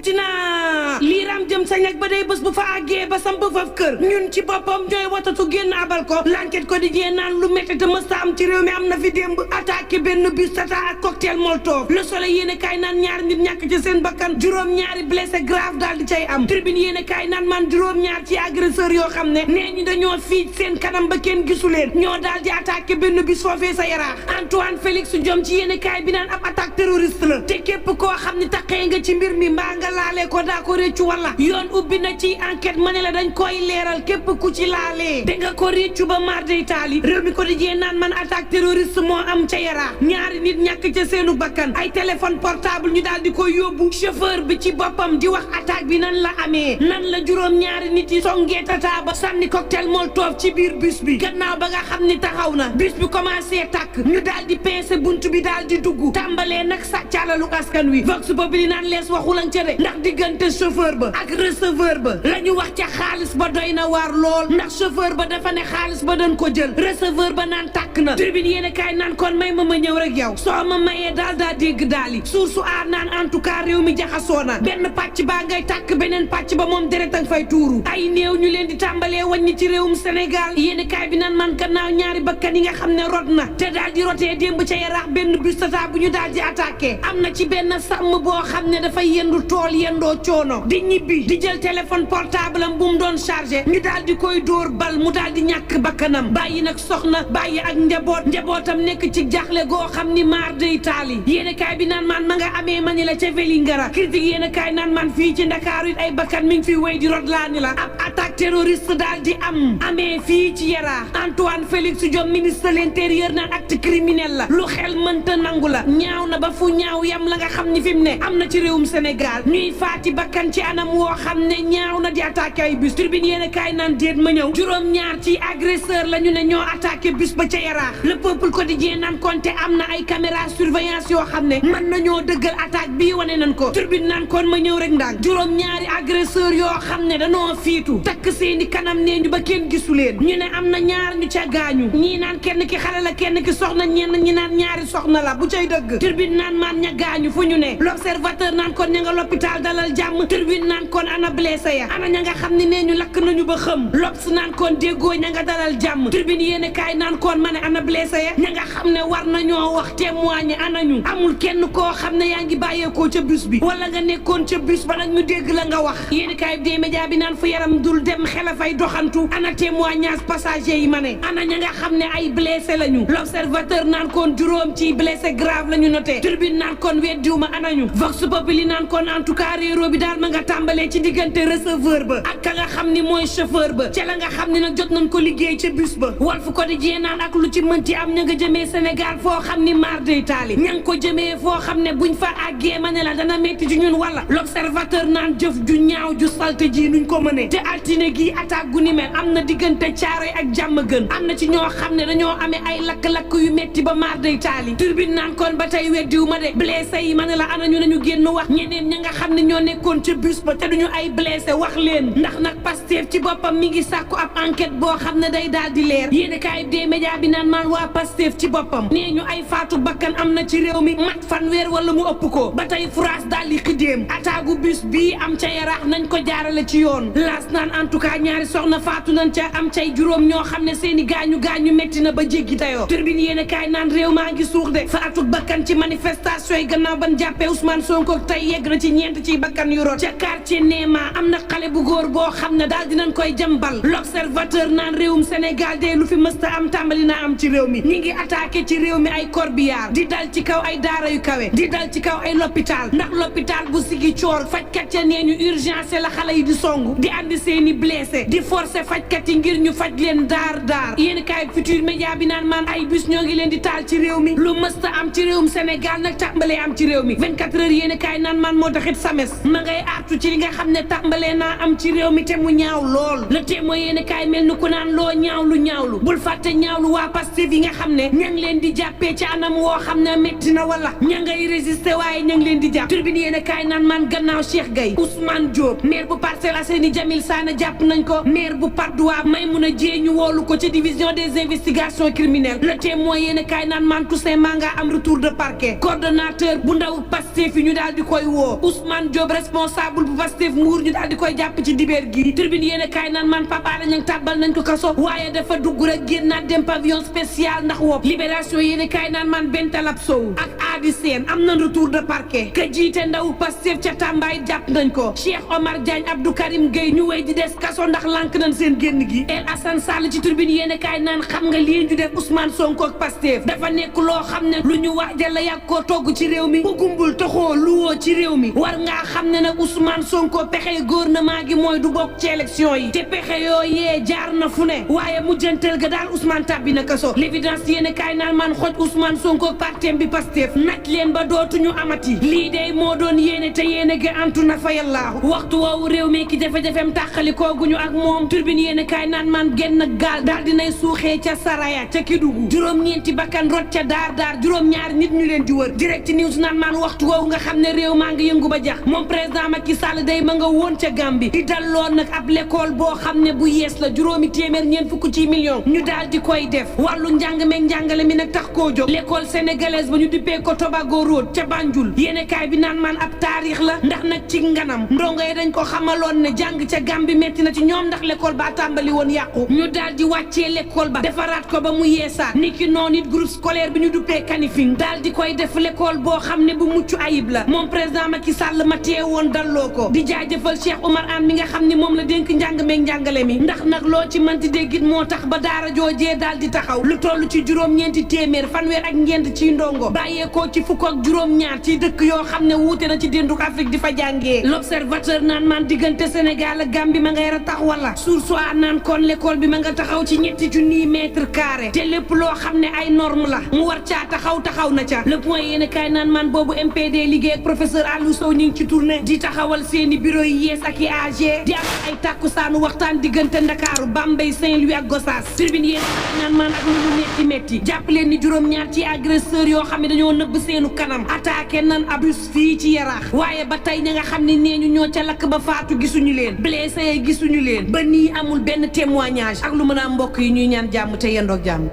tina liiram jëm sa ñag ba day bés bu fa àggee ba samp faf kër ñun ci boppam ñooy watatu génn abal ko l'enquête quotidien naan lu métti te mësta am ci réew mi am na fi démb attaqué benn bus tata ak cocktail molotov le soleil yéene kaay naan ñaari nit ñàkk ci seen bakkan juróom-ñaari blessé grave daal di cay am tribune yéene kaay naan man juróom-ñaar ci agresseur yoo xam ne nee ñu dañoo fii seen kanam ba kenn gisu leen ñoo daal di attaqué benn bus foofee sa Yaraax Antoine Félix Diome ci yéene kaay bi naan ab attaque terroriste la te képp koo xam ne taqee nga ci mbir mi mbaa nga laalee ko daa ko réccu wala yoon ubbi na ci enquête ma ne la dañ koy leeral képp ku ci laalee da nga ko réccu ba mar day taali réew mi ko di jee naan man attaque terroriste moo am ca Yaraax ñaari nit ñàkk ca seenu bakkan ay téléphone portable ñu daal di koy yóbbu chauffeur bi ci boppam di wax attaque bi nan la amee nan la juróom-ñaari nit yi songee tata ba sànni cocktail molotov ci biir bus bi gannaaw ba nga xam ni taxaw na bus bi commencé tàkk ñu daal di pincer bunt bi daal di dugg tàmbalee nag sàccalalu askan wi vox populi naan lees waxulan ca de ndax diggante chauffeur ba ak receveur ba la ñu wax ca xaalis ba doy na waar lool ndax chauffeur ba dafa ne xaalis ba dañ ko jël receveur ba naan tàkk na tribune yéen kaay naan kon may ma ñëw rek yow soo ma mayee daal daa dégg daal yi source aar naan en tout cas réew mi jaxasoo na benn pàcc baa ngay tàkk beneen pàcc ba moom deret ak fay tuuru ay néew ñu leen di tàmbalee wàññi ci réewum Sénégal yéen kaay bi naan man gannaaw ñaari bakkan yi nga xam ne rot na te daal di rotee démb ca Yaraax benn bus tata bu ñu daal di attaqué am na ci benn sàmm boo xam ne dafay yendu tool yendoo coono di ñibbi di jël téléphone portable am bu mu doon chargé ñu daal di koy dóor bal mu daal di ñàkk bakkanam bàyyi nag soxna bàyyi ak njabootam nekk ci jaaxle goo xam ni maar day taali yéen kaay bi naan man ma nga amee ma ni la ca Vélingara critique yéen kaay naan man fii ci Ndakaaru it ay bakkan mi ngi fi wéy di rot laa ni la ab attaque terroriste daal di amee fii ci Yaraax Antoine Félix Diome ministre de l'intérieur naan acte criminel la lu xel mënta nangu la ñaaw na ba fu ñaaw yam la nga xam ni fi mu ne am na ci réewum Sénégal ñuy faati bakkan ci anam woo xam ne ñaaw na di attaqué ay bus turbine yéen kaay naan déet ma ñëw juróom-ñaar ci agresseur la ñu ne ñoo attaqué bus ba ca Yaraax le peuple quotidien naan konte am na ay caméra surveillance yoo xam ne mën nañoo dëggal attaque bii wane nañ ko turbine naan kon ma ñëw rek ndànk juróom-ñaari agresseur yoo xam ne danoo fiitu takk seeni kanam nee ñu ba kenn gisu leen ñu ne am na ñaar ñu ca gaañu ñii naan kenn ki xale la kenn ki soxna ñenn ñi naan ñaari soxna la bu cay dëgg turbine naan maan ña gaañu fu ñu ne l'observateur naan kon ña nga l'hôpital dalal jàmm turbine naan kon ana blessé ya ana ña nga xam ne nee ñu lakk nañu ba xëm l'Obs naan kon déggoo ña nga dalal jàmm turbine yéen kaay naan kon ma ne ana blessé ya ña nga xam ne war nañoo wax témoigner anañu amul kenn koo xam ne yaa ngi bàyyeekoo ca bus bi wala nga nekkoon ca bus ba nag ñu dégg la nga wax yéen kaay bi des médias bi naan fu yaram dul dem xel a fay doxantu ana témoignage passager yi ma ne ana ña nga xam ne ay blessé lañu l'observateur naan kon juróom ci blessé grave lañu noté turbine naan kon weddiwuma anañu vox populi naan kon en tout cas réero bi daal ma nga tàmbalee ci diggante receveur ba ak ka nga xam ni mooy chauffeur ba ca la nga xam ne nag jot nañ ko liggéey ca bus ba Walf Quotidien naan ak lu ci mënti am ña nga jëmee Sénégal foo xam ni mar day taali ña nga ko jëmee foo xam ne buñ fa àggee ma ne la dana metti ci ñun wala l'observateur naan jëf ju ñaaw ju salte ji nuñ ko mënee te altine gi attaque gu ni mel am na diggante Caaroy ak Jàmmagën am na ci ñoo xam ne dañoo amee ay lakk-lakk yu metti ba mar day taali turbine naan kon ba tey weddiwu ma de blessé yi ma ne la ana ñu nañu génn wax ñeneen ña nga xam ne ñoo nekkoon ca bus ba te duñu ay blessé wax leen ndax nag Pastef ci boppam mi ngi sàkku ab enquête boo xam ne day daal di leer yéen kaay des médias bi naan maan waa Pastef ci boppam nee ñu ay faatu bakkan am na ci réew mi mat fanweer wala mu ëpp ko ba tey France daal di xidéem ataagu bus bii am ca Yaraax nañ ko jaarale ci yoon laas naan en tout cas ñaari soxna faatu nañ ca am cay juróom ñoo xam ne seeni gaañu metti na ba jéggi tayoo turbine yéen kaay naan réew maa ngi suux de faatu bakkan ci manifestation yi gannaaw ban jàppee Ousmane Sonko tey yegg na ci ñeent ci bakkan yu rot ca quartier Néma am na xale bu góor boo xam ne daal dinañ koy jambal l'observateur naan réewum Sénégal de lu fi mësta am tàmbali naa am ci réew mi ñi ngi attaqué ci réew mi ay corbillard di dal ci kaw ay daara yu kawe di dal ci kaw ay l'hôpital ndax l'hôpital bu Ziguinchor fajkat ya nee ñu urgence la xale yi di songu di andi seeni blessé di forcer fajkat yi ngir ñu faj leen daar yéen kaay Futurs Médias bi naan maan ay bus ñoo ngi leen di taal ci réew mi lu mësta am ci réewum Sénégal nag tàmbalee am ci réew mi 24 heures yéen kaay naan maan moo taxit SAMES ma ngay artu ci li nga xam ne tàmbalee naa am ci réew mi te mu ñaaw lool Le Témoin yéene kaay mel ni ku naan loo ñaawlu bul fàtte ñaawlu waa Pastef yi nga xam ne ña ngi leen di jàppee ci anam woo xam ne metti na wala ña ngay résister waaye ña ngi leen di jàpp Tribune yéene kaay naan man gannaaw Cheikh Gaye Ousmane Diop maire bu Parcelles Assainies Jamil Sané jàpp nañ ko maire bu Patte d'Oie Maïmouna Dièye ñu woolu ko ci division des investigations criminelles Le Témoin yéene kaay naan man Toussaint Manga am retour de parquet coordonnateur bu ndaw Pastef yi ñu daal di koy woo Ousmane Diop responsable bu Pastef Mbour ñu daal di koy jàpp ci dibeer gi Tribune yéene kaay naan man Pape Alé Niang tàbbal nañ ko kaso waaye dafa dugg rek génnaat dem pavillon spécial ndax wopp Libération yéene kaay naan man Bentalab Sow ak Adi Sène am na retour de parquet ka jiite ndaw Pastef ca Tambaay jàpp nañ ko Cheikh Omar Diagne Abdou Karim Gueye ñu wéy di des kaso ndax lànk nañ seen génn gi El Assane Sall ci Tribune yéene kaay naan xam nga lii ñu def Ousmane Sonko ak Pastef dafa nekk loo xam ne lu ñu waajal la yàgg koo togg ci réew mi bu gumbul toxoo luwoo ci réew mi war ngaa xam ne nag Ousmane Sonko pexe gouvernement gi mooy du bokk ci élection yi te pexe yooyee jaar na fu ne waaye mujjantal ga daal Ousmane tàbbi na kaso L'évidence yéene kaay naan man xoj Ousmane Sonko ak partem bi Pastef naj leen ba dootuñu amati lii day moo doon yéene te yéene ga antu na fa yàllaahu waxtu woowu réew mi ki jafe-jafem tàqali kooguñu ak moom Tribune yéene kaay naan man genn gaal daal dinay suuxee ca Saraya ca Kédougou juróom-ñeenti bakkan rot ca daar juróom-ñaari nit ñu leen di wër Direct News naan man waxtu woowu nga xam ne réew maa ngi yëngu ba jax moom président Macky Sall day ma nga woon ca Gambie di dalloon nag ab l'école boo xam ne bu yees la juróomi téeméer ñeent fukk ci million ñu daal di koy def wàllu njàng meeg njàngale mi nag tax koo jóg l'école sénégalaise ba ñu duppee ko Tobago Road ca Banjul yéene kaay bi naan man ab taarix la ndax nag ci nganam ndongo yi dañ ko xamaloon ne jàng ca Gambie metti na ci ñoom ndax l'école ba tàmbali woon yàqu ñu daal di wàccee l'école ba defaraat ko ba mu yeesaat niki noonu it groupe scolaire bi ñu duppee Kanifing daal di koy def l'école boo xam ne bu mucc ayib la moom président Macky Sall ma tee woon dalloo ko di jaajëfal Cheikh Oumar Anne mi nga xam ne moom la dénk njàng meeg njàngale mi ndax nag loo ci mënti déggit moo tax ba daara joojee daal di taxaw lu toll ci juróom-ñeenti téeméer fanweer ak ñeent ci ndongo bàyyeekoo ci fukk ak juróom-ñaar ci dëkk yoo xam ne wuute na ci dénduk Afrique di fa jàngee L'Observateur naan man diggante Sénégal ak Gambie ma ngay ratax wala Source A naan kon l'école bi ma nga taxaw ci ñetti junniy mètre carré te lépp loo xam ne ay norme la mu war caa taxaw na ca Le Point yéen kaay naan man boobu MPD liggéey ak professeur Aliou Sow ñu ngi ci tournée di taxawal seeni bureau yi yees ak i AG di am ay tàkkusaanu waxtaan diggante Ndakaaru Bambey Saint-Louis ak Gossas Tribune yéen naan man ak lu mu metti jàpp leen ni juróom-ñaar ci agresseur yoo xam ne dañoo nëbb seenu kanam attaqué nan abus fii ci Yaraax waaye ba tey ña nga xam ne nee ñu ñoo ca lakk ba faatu gisuñu leen blessé gisuñu leen ba nii amul benn témoignage ak lu mën a mbokk yi ñuy ñaan jàmm te yendoog jàmm